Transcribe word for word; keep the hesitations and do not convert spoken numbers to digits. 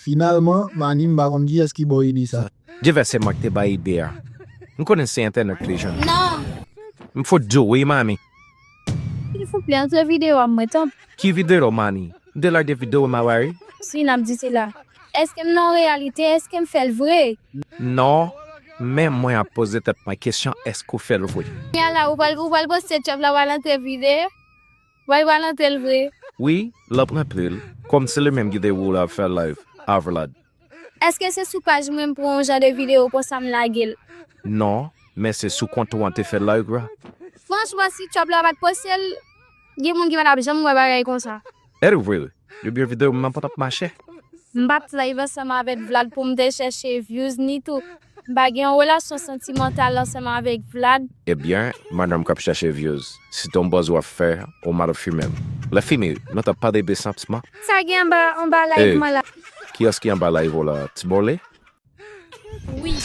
Finalman, Mani, m pa konn kiyès ki ba w ide sa. Divès se mwen ki te bay ide a. M konnen se entènèt ki te jwenn. Non. M fout di w wi, Mani. Silvouplè, antre videyo a mwen, tanpri. Ki videyo, Mani? M te lage videyo Mawari? Si, n ap di se la. Èske m nan yon reyalite? Èske m fè l vre? Non, men mwen ap poze tèt mwen kesyon, èske w fè l vre? Kounye a la, ou pral, ou pral poste chòp la, w al antre videyo? Ou pral, pral antre l vre? Wi, l ap ranpli l. Kòm se li menm ki te woule ap fè live a Vlad. Èske se sou paj mwen m pran yon jan de videyo konsa m lage l? Non, men se sou kont ou an te fè live la. Franchman, si chòp la pa t poste l, gen moun ki pa t ap janm wè bagay konsa. Anyway, ebyen videyo m nan pa t ap mache. M pa t live ansanm avèk Vlad pou m te chèche views ni tou. M pa gen yon relasyon santimantal ansanm avèk Vlad. Ebyen, madanm k ap chèche views, si t on buzz w ap fè, ou mal fime m. Lè fini, nou t ap pale de santiman. Sa gen anba, anba live mwen la? Kiyès ki anba live ou la? Ti Bòle? Wi.